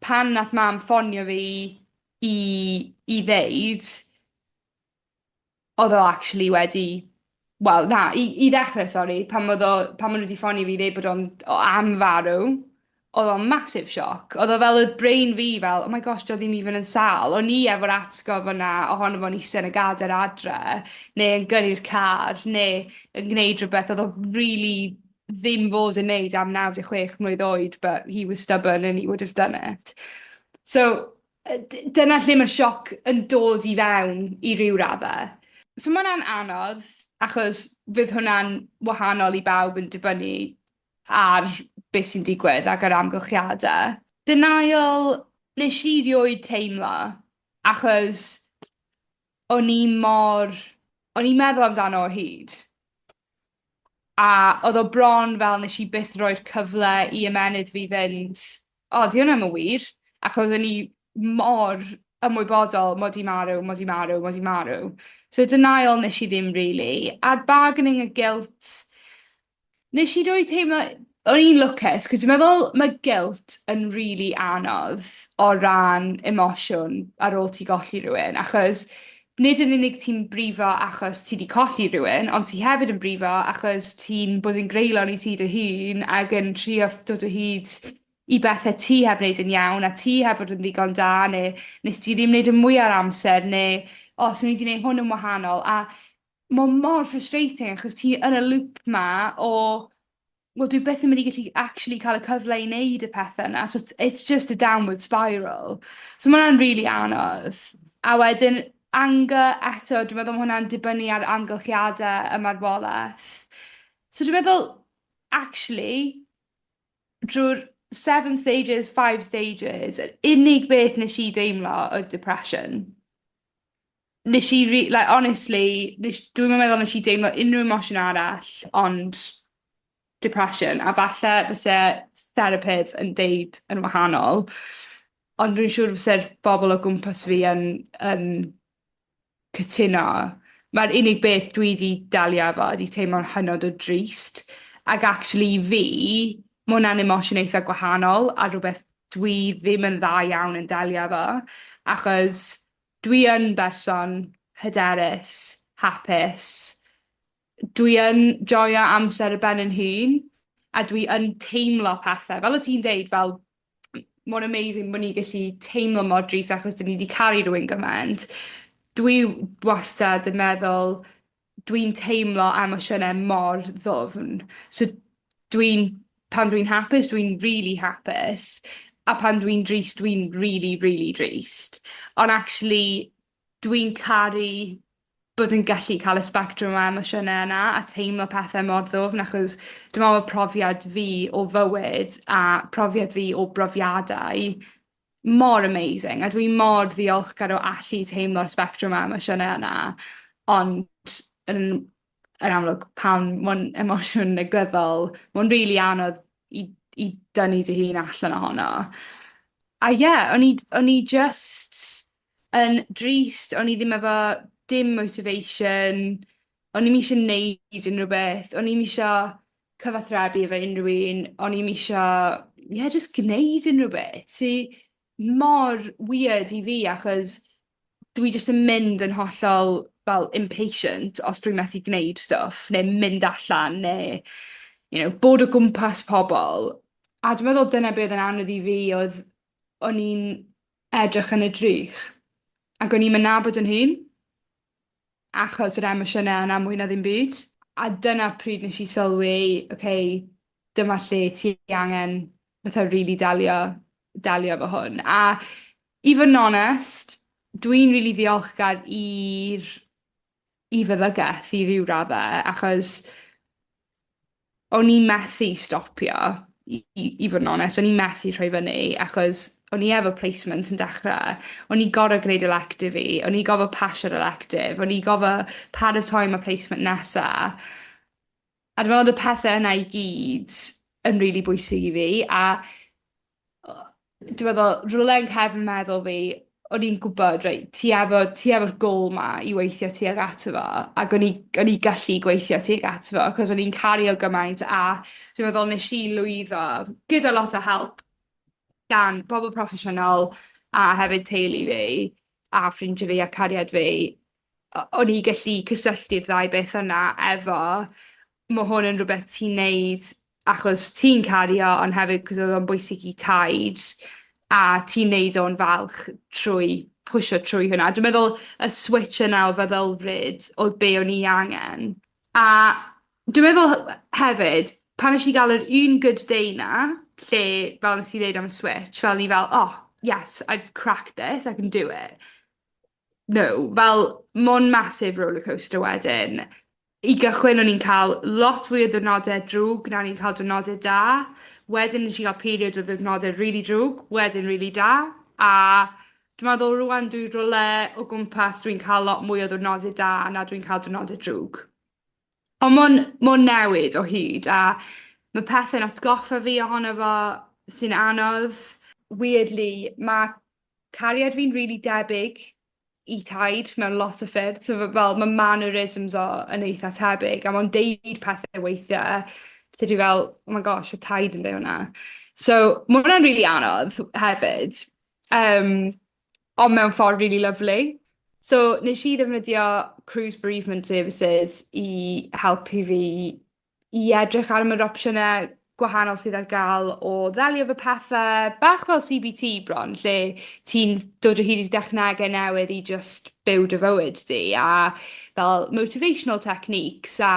Speaker 1: pan nath mam ffonio fi i i ddeud O'dd o actually wedi wel na i i ddechre sori pan o'dd o pan ma' n'w 'di ffonio fi i ddeud bod o'n o am farw o'dd o'n massive shock. O'dd o fel o'dd brain fi fel oh my gosh 'di o ddim even yn sâl. O'n i efo'r atgof yna ohono fo'n iste yn y gader adre ne' yn gyrru'r car ne' yn gneud rhwbeth o'dd o rili ddim fod yn neud am 96 mlwydd oed but he was stubborn and he would have done it. So dyna lle ma'r sioc yn dod i fewn i ryw radde. So ma' wnna'n anodd achos fydd hwnna'n wahanol i bawb yn dibynnu ar be' sy'n digwydd ac yr amgylchiade. Denial nesh i rioed teimlo achos o'n i mor o'n i'n meddwl amdano o hyd. A o'dd o bron fel nesh i byth roi'r cyfle i ymennydd fi fynd o 'di wnna 'im yn wir achos o'n i mor ymwybodol mod i marw mod i marw mod i marw. So denial nesh i ddim rili. A'r bargaining a guilt Nesh i rioed teimlo o'n i'n lwcus 'cos dwi meddwl ma' guilt yn rili anodd o ran emosiwn ar ôl ti golli rywun achos nid yn unig ti'n brifo achos ti 'di colli rywun ond ti hefyd yn brifo achos ti'n bod yn greulon i ti dy hun ag yn trio dod o hyd i bethe ti heb wneud yn iawn a ti heb fod yn ddigon da ne' nes ti ddim neud y mwya o'r amser ne' o swn i 'di neud hwn yn wahanol a ma' o mor frustrating achos ti yn y loop 'ma o wel dwi byth yn mynd i gallu actually ca'l y cyfle i neud y pethe 'na so it's just a downward spiral. So ma' wnna'n rili anodd. A wedyn anger eto dwi meddwl ma' hwnna'n dibynnu ar amgylchiade y marwoleth. So dwi meddwl actually drw'r seven stages, five stages, yr unig beth nesh i deimlo oedd depression. Nesh i ri- like honestly nesh dwi'm yn meddwl nesh i deimlo unryw emosiwn arall ond depression a falle fyse therapydd yn deud yn wahanol ond rwy'n siŵr fyse'r bobol o gwmpas fi yn yn cytuno. Ma'r unig beth dwi 'di delio efo ydi teimlo'n hynod o drist ac actually i fi ma' wnna'n emosiwn eitha gwahanol a rwbeth dwi ddim yn dda iawn yn delio efo achos dwi yn berson hyderus, hapus, dwi yn joio amser ar ben 'yn hun a dwi yn teimlo pethe fel o't ti'n deud fel mor amazing bo' ni gallu teimlo mor drist achos 'dyn ni 'di caru rywun gyment. Dwi wastad yn meddwl dwi'n teimlo emosiyne mor ddwfn so dwi'n pan dwi'n hapus dwi'n rili hapus a pan dwi'n drist dwi'n rili rili drist on' actually dwi'n caru bod yn gallu ca'l y sbectrwm o emosiyne yna a teimlo pethe mor ddwfn achos dwi me'wl ma' profiad fi o fywyd a profiad fi o brofiadau mor amazing a dwi mor ddiolchgar o allu teimlo'r sbectrwm a emosiyne yna ond yn yn amlwg pan ma'n emosiwn negyddol ma'n rili anodd i i dynnu dy hun allan ohono. A ie o'n i o'n i jyst yn drist o'n i ddim efo dim motivation o'n i'm isie neud unryw beth o'n i'm isio cyfathrebu efo unryw un o'n i'm isio ie jyst gneud unryw beth sy mor weird i fi achos dwi jyst yn mynd yn hollol fel impatient os dwi methu gneud stwff ne' mynd allan ne' you know bod o gwmpas pobol. A dwi meddwl dyna be' o'dd yn anodd i fi o'dd o'n i'n edrych yn y drych ac o'n i'm yn nabod 'yn hun. Achos yr emosiyne yna mwy na ddim byd. A dyna pryd nesh i sylwi oce dyma lle ti angen fatha rili delio delio efo hwn. A i fod yn onest dwi'n rili ddiolchgar i'r i feddygeth i ryw radde achos o'n i methu stopio i i i fod yn onest o'n i methu rhoi fyny achos o'n i efo placement yn dechre o'n i gor'o' gneud elective fi o'n i gofo pasio'r elective o'n i gofo paratoi am y placement nesa. A dwi me'wl o'dd y pethe yna i gyd yn rili bwysig i fi a dwi meddwl rywle yn cefn meddwl fi o'n i'n gwbod reit ti efo ti efo'r gôl 'ma i weithio tuag ato fo ag o'n i o'n i gallu gweithio tuag ato fo 'c'os o'n i'n caru o gymaint a dwi meddwl nesh i lwyddo gyda lot o help gan bobol proffesiynol a hefyd teulu fi a ffrindie fi a cariad fi o'n i gallu cysylltu'r ddau beth yna efo ma' hwn yn rwbeth ti'n neud achos ti'n caru o ond hefyd 'c'os o'dd o'n bwysig i taid a ti'n neud o'n falch trwy pwsio trwy hwnna. Dwi'n meddwl y switch yna o feddylfryd o'dd be' o'n i angen. A dwi'n meddwl hefyd pan nesh i ga'l yr un good day 'na lle fel nes i ddeud am y switch fel o'n i fel oh yes I've cracked this I can do it. No fel ma'n massive rollercoaster wedyn. I gychwyn o'n i'n ca'l lot fwy o ddiwrnode drwg na o'n i'n ca'l diwrnode da. Wedyn nesh i ga'l period o ddiwrnode rili drwg, wedyn rili da, a dwi meddwl rŵan dwi rywle o gwmpas dwi'n ca'l lot mwy o ddiwrnode da na dwi'n ca'l diwrnode drwg. On' ma'n ma'n newid o hyd a ma' pethe'n atgoffa fi ohono fo sy'n anodd. Weirdly ma' cariad fi'n rili debyg i taid mewn lot o ffyrdd so fe- fel ma' mannerisms o yn eitha tebyg a ma'n deud pethe weithie lle dwi fel oh my gosh odd taid yn deu wnna. So ma' wnna'n rili anodd hefyd yym on' mewn ffordd rili lyfli. So nesh i ddefnyddio Cruse Bereavement Services i helpu fi i edrych ar am yr opsiyne gwahanol sydd ar ga'l o ddelio efo pethe, bach fel See Bee Tee bron lle ti'n dod o hyd i dechnege newydd i jyst byw dy fywyd di a fel motivational techniques a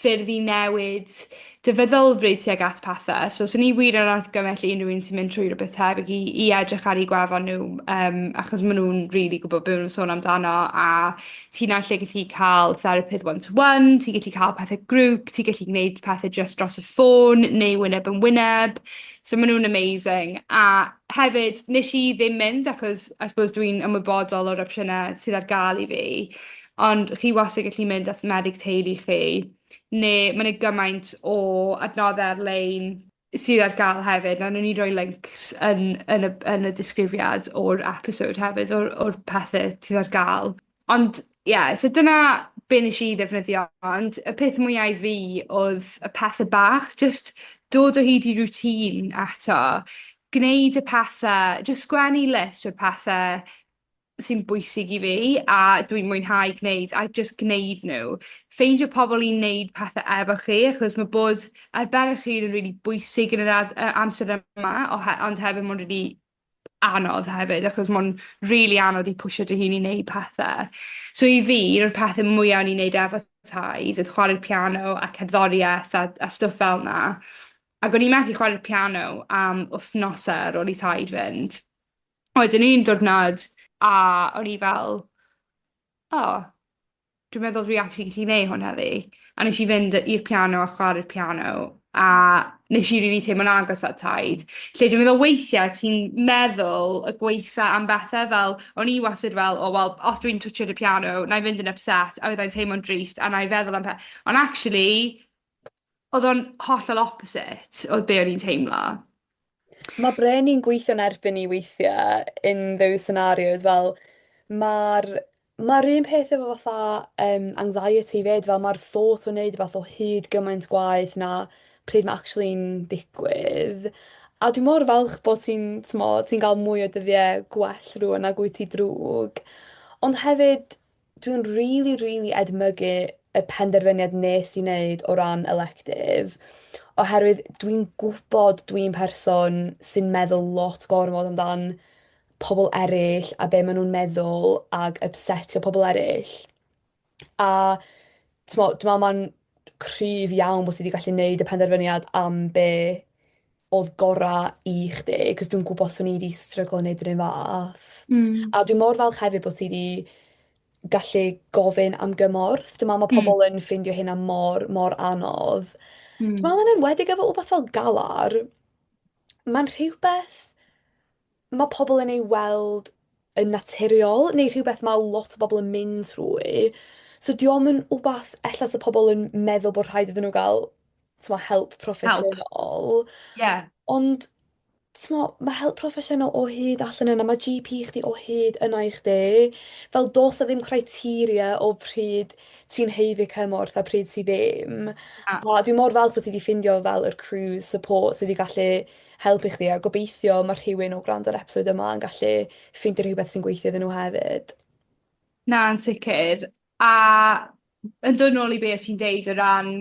Speaker 1: ffyrdd i newid dy feddylfryd tuag at pethe. So swn i wir yn argymell i unryw un sy'n mynd trwy rwbeth tebyg i i edrych ar 'u gwefan n'w yym achos ma' nw'n rili gwbod be' ma' nw'n sôn amdano a ti naill ai gallu ca'l therapydd one to one, ti gallu ca'l pethe grŵp, ti gallu gneud pethe jyst dros y ffôn neu wyneb yn wyneb. So ma' nw'n amazing. A hefyd nesh i ddim mynd achos I suppose dwi'n ymwybodol o'r opsiyne sydd ar ga'l i fi ond chi wastad gallu mynd at meddyg teulu chi ne' ma' 'na gymaint o adnodde ar-lein sydd ar ga'l hefyd a newn ni roi lincs yn yn y yn y disgrifiad o'r episode hefyd o'r o'r pethe sydd ar ga'l. Ond ie so dyna be' nesh i ddefnyddio ond y peth mwya i fi o'dd y pethe bach jyst dod o hyd i routine eto. Gneud y pethe, jyst sgwennu list o'r pethe sy'n bwysig i fi a dwi'n mwynhau gneud a jyst gneud n'w. Ffeindio pobol i neud pethe efo chi achos ma' bod ar ben 'ych hun yn rili bwysig yn yr ad- yy amser yma ohe- ond hefyd ma'n rili anodd hefyd achos ma'n rili anodd i pwsio dy hun i neud pethe. So i fi un o'r pethe mwya o'n i'n neud efo taid oedd chware'r piano a cerddorieth a stwff fel 'na. Ag o'n i methu chware'r piano am wthnose ar ôl i taid fynd. Wedyn un diwrnod a o'n i fel o dwi'n meddwl dwi actually gallu neu' hwn heddi. A nesh i fynd i'r piano a chware'r piano a nesh i rili teimlo'n agos at taid. Lle dwi'n meddwl weithie ti'n meddwl y gwaetha am bethe fel o'n i wastad fel o wel os dwi'n twtsio'r y piano 'nai fynd yn upset a fyddai'n teimlo'n drist a 'nai feddwl am pe- on' actually o'dd o'n hollol opposite o be' o'n i'n teimlo.
Speaker 2: Ma' brên ni'n gweithio'n erbyn ni weithie in those scenarios fel ma'r ma'r un peth efo fatha yym anxiety 'fyd fel ma'r thought o neud rwbath o hyd gymaint gwaeth na pryd ma' actually'n digwydd. A dwi mor falch bo' ti'n t'mod ti'n ga'l mwy o dyddie gwell rŵan nag wyt ti drwg. Ond hefyd Dwi'n rili rili edmygu y penderfyniad nes i neud o ran elective oherwydd dwi'n gwbod dwi'n person sy'n meddwl lot gormod amdan pobol eryll a be' ma' nw'n meddwl ag ypsetio pobol eryll. A t'mo' dwi me'wl ma'n cryf iawn bo' ti 'di gallu neud y penderfyniad am be' odd gora' i chdi 'c'os dwi'n gwbo swn i 'di stryglo neud yr un fath. A dwi mor falch hefyd bo' ti 'di gallu gofyn am gymorth. Dwi me'wl ma' pobol yn ffeindio hynna mor mor anodd. Dwi me'wl yn enwedig efo wbath fel galar, ma'n rhywbeth ma' pobol yn ei weld yn naturiol neu rhywbeth ma' lot o bobol yn mynd trwy. So 'di o'm yn wbath ella sa pobol yn meddwl bo' rhaid iddyn n'w ga'l t'mo' help proffesiynol.
Speaker 1: Ie.
Speaker 2: Ond t'mo' ma' help proffesiynol o hyd allan yna ma' Gee Pee chdi o hyd yna i chdi. Fel do's 'a ddim criteria o pryd ti'n haeddu cymorth a pryd ti ddim.
Speaker 1: Na.
Speaker 2: A dwi mor falch bo' ti 'di ffindio fel yr crew support sy 'di gallu helpu chdi a gobeithio ma' rhywun o gwrando ar episod yma yn gallu ffeindio rhywbeth sy'n gweithio iddyn nhw hefyd.
Speaker 1: Na yn sicir a yn dod nôl i be' o' ti'n deud o ran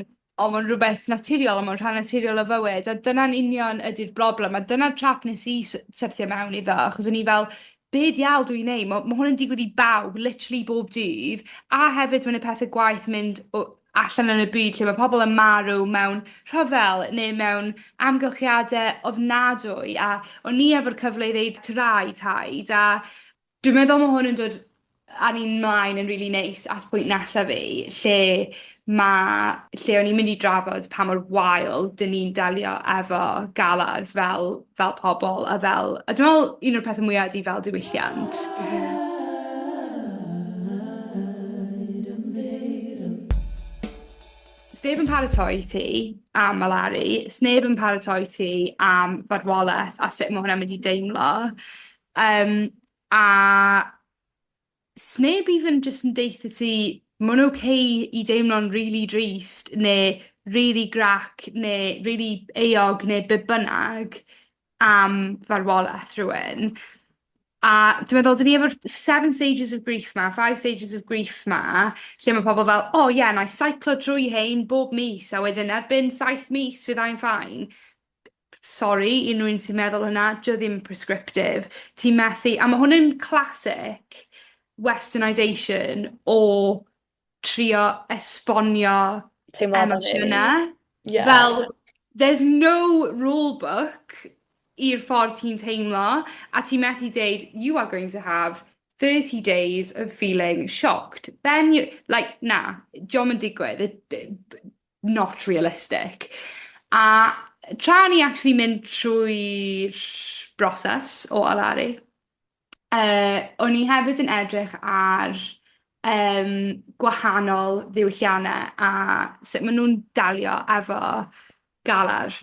Speaker 1: o ma'n rwbeth naturiol a ma'n rhan naturiol o fywyd a dyna'n union ydi'r broblem a dyna'r trap nes i syrthio mewn iddo achos o'n i fel be' diawl dwi'n neud ma' hwn yn digwydd i bawb literally bob dydd a hefyd ma' 'na pethe gwaeth mynd o allan yn y byd lle ma' pobol yn marw mewn rhyfel neu mewn amgylchiade ofnadwy a o'n i efo'r cyfle i ddeud tara i taid a dwi'n meddwl ma' hwn yn dod â ni mlaen yn rili neis at pwynt nesa fi lle ma' lle o'n i'n mynd i drafod pa mor wael 'dyn ni'n delio efo galar fel pobol a fel a dwi me'wl un o'r pethe mwya ydi fel diwylliant. Sneb yn paratoi ti am alaru, sneb yn paratoi ti am farwoleth a sut ma' hwnna'n mynd i deimlo. A sneb even jyst yn deutha ti ma'n oce i deimlo'n rili drist ne' rili grac ne' rili euog ne' be' bynnag am farwoleth rhywun. A dwi meddwl 'dyn ni efo'r seven stages of grief 'ma, five stages of grief 'ma, lle ma' pobol fel o ie 'nai seiclo trwy 'hein bob mis a wedyn erbyn saith mis fyddai'n fine. Sori i unryw un sy'n meddwl hwnna, 'di o ddim yn prescriptive. Ti methu a ma' hwn yn classic westernisation o trio esbonio
Speaker 2: Teimlada ni.
Speaker 1: emosiyne.
Speaker 2: Ie.
Speaker 1: Fel there's no rule book i'r ffordd ti'n teimlo a ti methu deud you are going to have 30 days of feeling shocked. Then you like na, 'di o'm yn digwydd not realistic. A tra o'n i actually mynd trwy'r broses o alaru o'n i hefyd yn edrych ar gwahanol ddiwyllianne a sut ma' nw'n delio efo galar.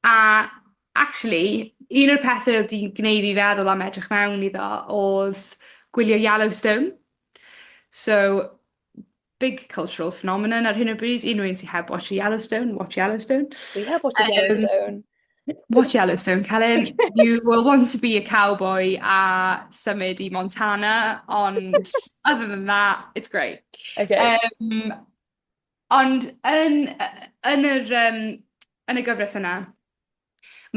Speaker 1: A actually un o'r pethe o'dd 'di gneud fi feddwl am edrych mewn iddo o'dd gwylio Yellowstone. So big cultural phenomenon ar hyn o bryd. Unrhyw un sy heb watsio Yellowstone, watch Yellowstone.
Speaker 2: Dwi heb watsio Yellowstone.
Speaker 1: Watch Yellowstone, Celyn. You will want to be a cowboy a symud i Montana, ond other than that, it's great.
Speaker 2: Okay.
Speaker 1: Ond yn y gyfres yna,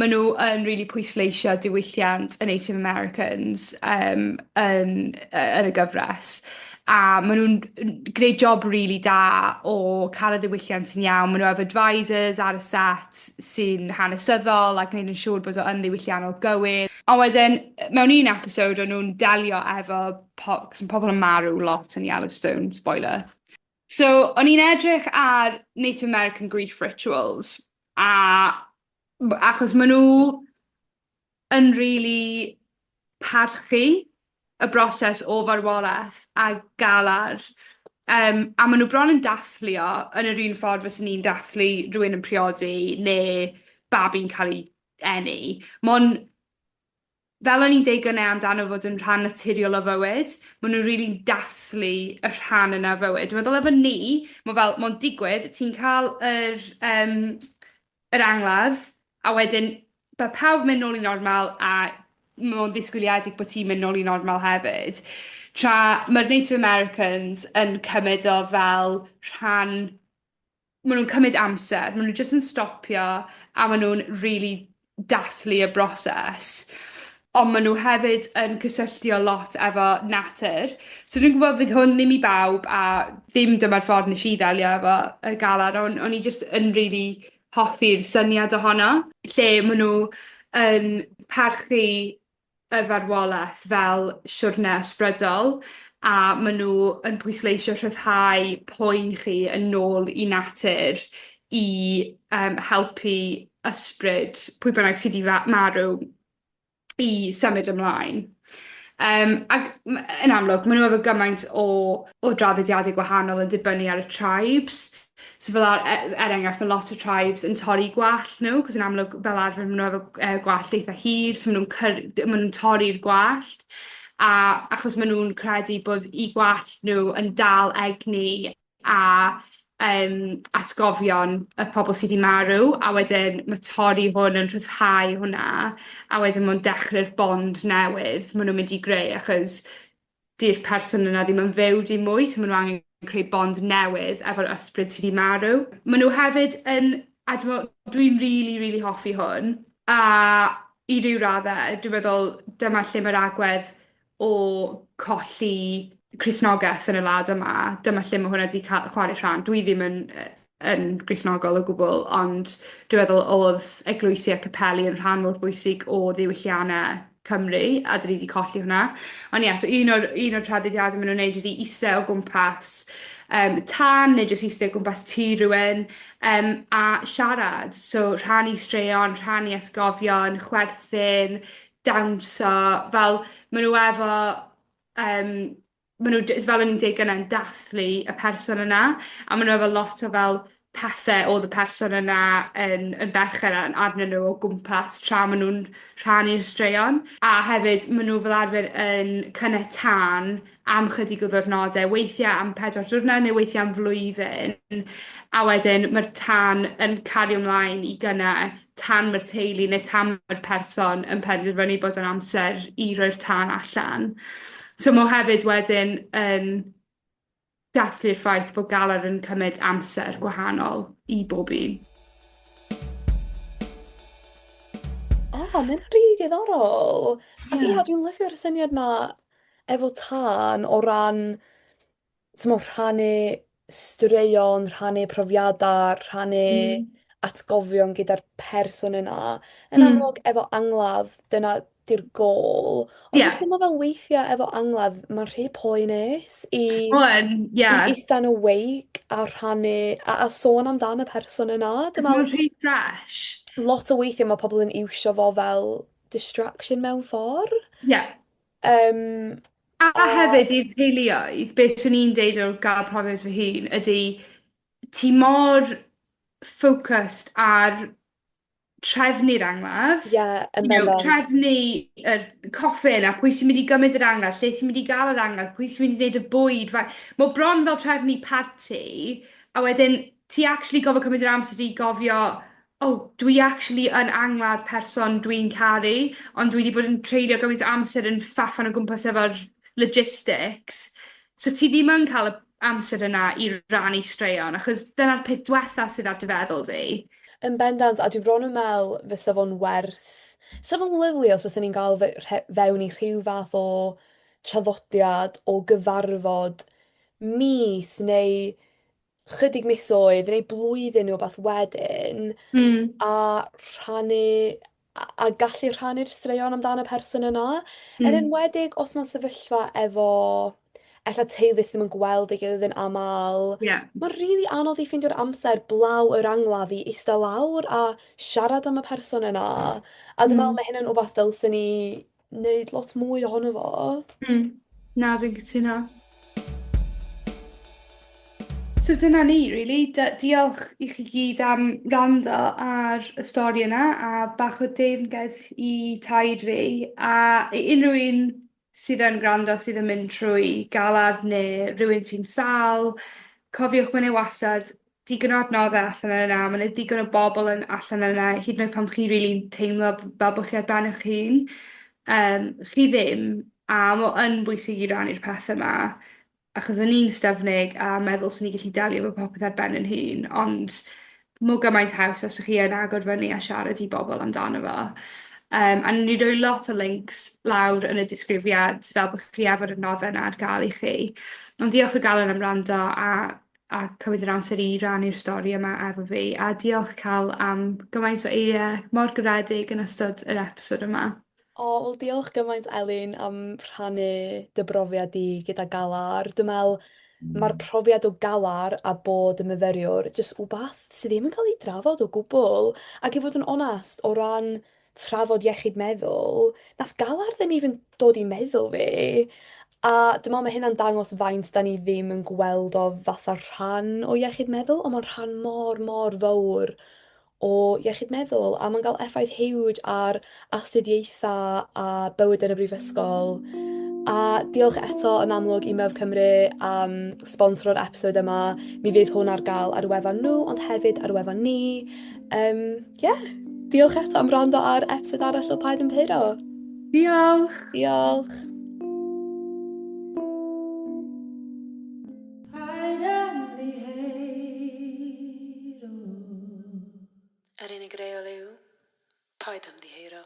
Speaker 1: ma' n'w yn rili pwysleisio diwylliant y Native Americans yn y gyfres a ma' nw'n gneud job rili da o ca'l y ddiwylliant yn iawn ma' n'w efo advisers ar y set sy'n hanesyddol a gneud yn siŵr bod o yn ddiwylliannol gywir. A wedyn mewn un episode o'n nw'n delio efo 'cos ma' pobol yn marw lot yn Yellowstone, spoiler. So o'n i'n edrych ar Native American grief rituals a achos ma' n'w yn rili parchu y broses o farwoleth a galar a ma' n'w bron yn dathlu o yn yr un ffordd fyswn i'n dathlu rhywun yn priodi ne' babi'n ca'l 'i eni. Ma'n fel o'n i'n deud gynne amdano fod yn rhan naturiol o fywyd, ma' n'w rili'n dathlu y rhan yna o fywyd. Dwi meddwl efo ni, ma' fel ma'n digwydd, ti'n ca'l yr angladd, a wedyn ma' pawb mynd nôl i normal a ma' o'n ddisgwyliedig bo' ti'n mynd nôl i normal hefyd. Tra ma'r Native Americans yn cymyd o fel rhan ma' nw'n cymryd amser, ma' n'w jyst yn stopio a ma' nw'n rili dathlu y broses. On' ma' n'w hefyd yn cysylltu o lot efo natur. So dwi'n gwbod fydd hwn ddim i bawb a ddim dyma'r ffordd nesh i ddelio efo y galar on' o'n i jyst yn rili hoffi'r syniad ohono, lle ma' n'w yn parchu y farwoleth fel siwrne ysbrydol a ma' n'w yn pwysleisio rhyddhau poen chi yn ôl i natur i helpu ysbryd pwy bynnag sy 'di marw i symud ymlaen. Ac yn amlwg ma' n'w efo gymaint o draddodiade gwahanol yn dibynnu ar y tribes. So fel er enghraifft ma' lot o tribes yn torri gwallt n'w 'cos yn amlwg fel arfer ma' n'w efo gwallt eitha hir so ma' nw'n ma' nw'n torri'r gwallt a achos ma' nw'n credu bod 'u gwallt n'w yn dal egni a atgofion y pobol sy 'di marw a wedyn ma' torri hwn yn rhyddhau hwnna a wedyn ma' o'n dechre'r bond newydd ma' nw'n mynd i greu achos 'di'r person yna ddim yn fyw dim mwy so ma' n'w angen creu bond newydd efo'r ysbryd sy 'di marw. Ma' n'w hefyd yn a dwi me'wl dwi'n rili rili hoffi hwn a i ryw radde dwi meddwl dyma lle ma'r agwedd o colli Cristnogeth yn y wlad yma, dyma lle ma' hwnna 'di ca' chware rhan. Dwi ddim yn Gristnogol o gwbwl ond dwi meddwl o'dd eglwysi a capeli yn rhan mor bwysig o ddiwyllianne Cymru a 'dyn ni 'di colli hwnna. On' ie so un o'r traddodiade ma' nw'n neud ydi iste o gwmpas tân neu jyst iste o gwmpas tŷ rywun a siarad. So rhannu straeon, rhannu atgofion, chwerthin, dawnsio, fel ma' n'w efo ma' n'w fel o'n i'n deud gynne'n dathlu y person yna a ma' n'w efo lot o fel pethe o'dd y person yna yn berchen arnyn n'w o gwmpas tra ma' nw'n rhannu'r straeon. A hefyd ma' n'w fel arfer yn cynnau tân am chydig o ddiwrnode, weithie am 4 diwrnod neu weithie am flwyddyn, a wedyn ma'r tân yn cario mlaen i gynnau tan ma'r teulu neu tan ma'r person yn penderfynu bod o'n amser i roi'r tân allan. So ma' o hefyd wedyn yn dathlu'r ffaith bod galar yn cymryd amser gwahanol i bob un.
Speaker 2: O, ma' hynna'n rili diddorol. A ia, dwi'n lyfio'r syniad 'ma efo tân o ran t'mo' rhannu straeon, rhannu profiada, rhannu atgofion gyda'r person yna. Yn amlwg efo angladd dyna 'di'r gôl. Ond dwi'n teimlo fel weithia' efo angladd ma'n rhy poenus i
Speaker 1: Ma'n ie.
Speaker 2: i ista yn y wake a rhannu a sôn amdan y person yna. Dwi
Speaker 1: 'Cos
Speaker 2: me'wl
Speaker 1: ma'n rhy fresh.
Speaker 2: Lot o weithia' ma' pobol yn iwsio fo fel distraction mewn ffor.
Speaker 1: A
Speaker 2: A
Speaker 1: hefyd i'r teuluoedd, beth swn i'n deud o ga'l profiad fy hun ydi ti mor focused ar trefnu'r angladd.
Speaker 2: Ie, yn bendant.
Speaker 1: Trefnu yr coffin a pwy sy'n mynd i gymryd yr angladd, lle ti'n mynd i ga'l yr angladd, pwy sy'n mynd i neud y bwyd, ma' bron fel trefnu parti, a wedyn ti actually gofo cymryd yr amser i gofio, O dwi actually yn angladd person dwi'n caru ond dwi 'di bod yn treulio gymaint o amser yn ffaffan o gwmpas efo'r logistics so ti ddim yn ca'l y amser yna i rannu straeon achos dyna'r peth dwetha sydd ar dy feddwl di.
Speaker 2: Yn bendant a dwi bron yn me'wl fysa fo'n werth sa fo'n lyfli os fysen ni'n ga'l fe- rhe- fewn i rhyw fath o traddodiad o gyfarfod mis neu chydig misoedd neu blwyddyn neu wbath wedyn...
Speaker 1: Hmm.
Speaker 2: ...a rhannu a a gallu rhannu'r straeon amdan y person yna. Yn enwedig os ma'n sefyllfa efo ella teulu sy ddim yn gweld ei gilydd yn amal.
Speaker 1: Ie.
Speaker 2: Ma'n rili anodd i ffeindio'r amser blaw yr angladd i ista lawr a siarad am y person yna. A dwi me'wl ma' hynna'n wbath dylsen ni neud lot mwy ohono fo.
Speaker 1: Hmm. Na dwi'n cytuno. So dyna ni rili dy- diolch i chi gyd am wrando ar y stori yna a bach o deyrnged i taid fi a i unryw un sydd yn gwrando sydd yn mynd trwy galar ne' rywun sy'n sâl cofiwch ma' 'ne wastad digon o adnodde allan yna ma' 'na digon o bobol yn allan yna hyd yn oed pan chi rili'n teimlo fel bo' chi ar ben 'ych hun yym chi ddim a m'o yn bwysig i rannu'r pethe 'ma achos o'n i'n styfnig a meddwl swn i gallu delio efo popeth ar ben 'yn hun ond mo gymaint haws os 'ych chi yn agor fyny a siarad i bobol amdano fo. Yym a newn ni roi lot o links lawr yn y disgrifiad fel bo' chi efo'r adnodde 'na ar ga'l i chi. Ond diolch o galon am wrando a a cymryd yr amser i rannu'r stori yma efo fi a diolch Ca'l am gymaint o eirie mor garedig yn ystod yr episod yma.
Speaker 2: O wel diolch gymaint Elin am rhannu dy brofiad di gyda galar. Dwi me'wl ma'r profiad o galar a bod yn myfyriwr jyst wbath sy ddim yn ca'l 'i drafod o gwbwl ac i fod yn onast o ran trafod iechyd meddwl, nath galar ddim even dod i meddwl fi. A dwi me'wl ma' hynna'n dangos faint 'dan ni ddim yn gweld o fatha rhan o iechyd meddwl on' ma'n rhan mor mor fowr o iechyd meddwl a ma'n ga'l effaith huge ar astudiaetha a bywyd yn y brifysgol. A diolch eto yn amlwg i Myf Cymru am sbonsro'r episode yma. Mi fydd hwn ar ga'l ar wefan nhw ond hefyd ar wefan ni. Yym ie, diolch eto am wrando ar episode arall o Paid Ymddiheuro.
Speaker 1: Diolch!
Speaker 2: Diolch!
Speaker 3: Paid ymddiheuro. Yr unig reol yw, paid ymddiheuro.